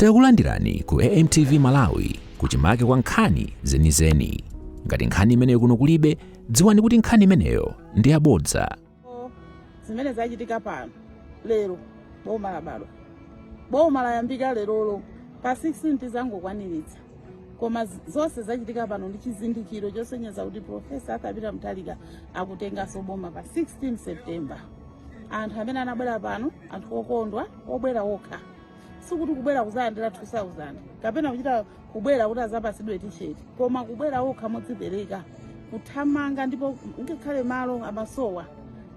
Takulandirani ku AMTV Malawi, kuchimake kwa nkhani zenizeni. Ngati nkhani imeneyo kuno kulibe, dziwani kuti nkhani imeneyo ndi yabodza. Zimene zachitika pano lero, boma labadwa, boma layambika lerolo pa 16, tizangokwaniritsa. Koma zonse zachitika pano ndi chizindikiro chosonyeza kuti Professor Arthur Peter Mutharika akutenganso boma pa 16 September. Anthu amene anabwera pano, anthu okondwa, obwera okha, sikuti kubwera kuzalandira 2000 kapena kuchita kubwera kuti azapasidwe T-shirt, koma kubwera okha modzipereka, kuthamanga, ndipo ngakhale malo amasowa,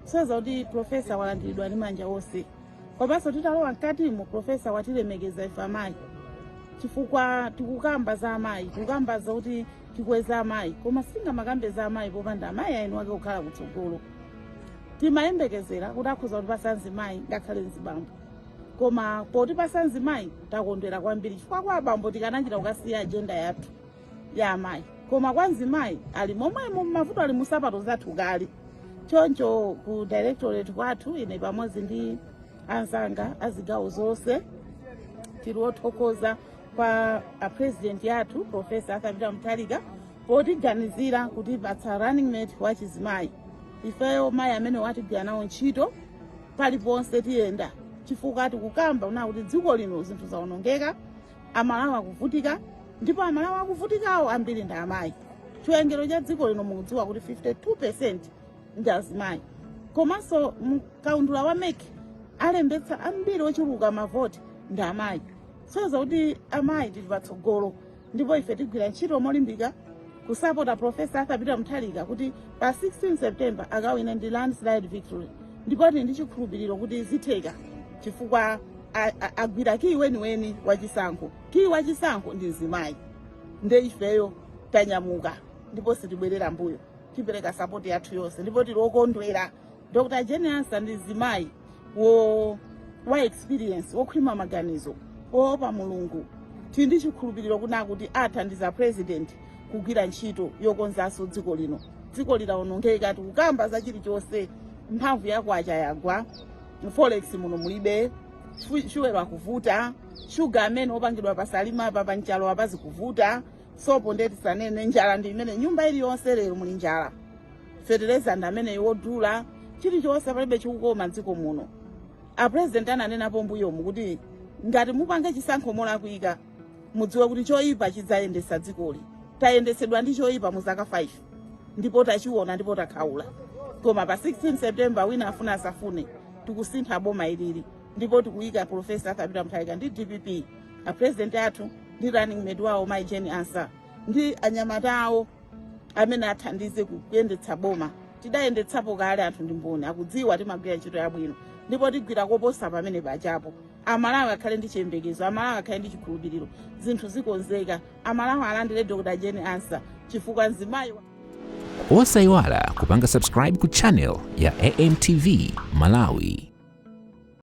soza kuti Professor walandiridwa ndi manja onse. Komanso titalowa mkatimo, Professor watilemekeza ife amayi, chifukwa tikukamba za amayi, tikukamba zakuti tikweza amayi, koma singamakambe za amayi popanda amayi ainu ake kukhala kutsogolo. Timayembekezera kuti akhoza kutipasa mzimayi ngakhale mzibambo, koma potipasa mzimayi takondwera kwambiri, chifukwa kwa abambo tikanachita kukasiya agenda yathu ya amayi, koma kwa mzimayi ali momwemo, mavuto ali musapato zathu kale. Choncho ku directorate kwathu, ine pamodzi ndi anzanga azigawo zonse, tili othokoza kwa a President yathu, Professor Arthur Peter Mutharika, potiganizira kutipatsa running mate wa chizimayi. Ifeyo mayi amene watigwira nawo ntchito, paliponse tiyenda, chifukwa tikukamba una kuti dziko lino zinthu zawonongeka, Amalawi akuvutika, ndipo Amalawi akuvutikawo ambiri ndi amayi. Chiwerengero cha dziko lino mukudziwa kuti 52% ndi azimayi. Komanso mkaundula wa MEC alembetsa ambiri ochuluka mavoti ndi amayi, soza kuti amayi tili patsogolo. Ndipo ife tigwira ntchito molimbika kusapota Professor Arthur Peter Mutharika kuti pa 16 September akawine ndi landslide victory. Ndipo tili ndi chikhulupiriro kuti zitheka, chifukwa agwira key weniweni wachisankho. Key wachisankho ndi mzimayi. Nde ifeyo tanyamuka ndipo sitibwerera mbuyo, tipereka support yathu yonse, ndipo tili okondwera. Dr Jane Ansah ndi mzimayi wo wa experience, wokhwima maganizo, woopa Mulungu. Tili ndi chikhulupiriro kuna kuti athandiza President kugwira ntchito yokonzanso dziko lino. Dziko lilawonongeka, tikukamba za chilichonse, mphamvu ya kwacha yagwa, forex muno mulibe, fuel akuvuta, shuga amene wopangidwa paSalima apa panchalo apazi kuvuta, sopo ndeti sanene, njala ndi imene nyumba iliyonse lero muli njala, fetereza ndi amene wodula, chilichonse palibe chikukoma mdziko muno. A President ananenapo mbuyomu kuti ngati mupange chisankho molakwika, mudziwe kuti choyipa chidzayendesa dzikoli. Tayendesedwa ndi choyipa mu zaka 5, ndipo tachiona ndipo takhaula. Koma pa 16 September, wina afuna asafune, tikusintha boma ilili, ndipo tikuyika Professor Arthur Peter Mutharika ndi DPP, a President athu ndi running mate wawo Mai Jane Ansah ndi anyamata awo amene athandize kuyendetsa boma. Tidayendetsapo kale, anthu ndi mboni, akudziwa timagwira ntchito yabwino, ndipo tigwira koposa pamene pachapo. Amalawi akhale ndi chiyembekezo, Amalawi akhale ndi chikhulupiriro, zinthu zikonzeka. Amalawi alandire Dr Jane Ansah, chifukwa mzimayi Osayiwala kupanga subscribe ku channel ya AMTV Malawi.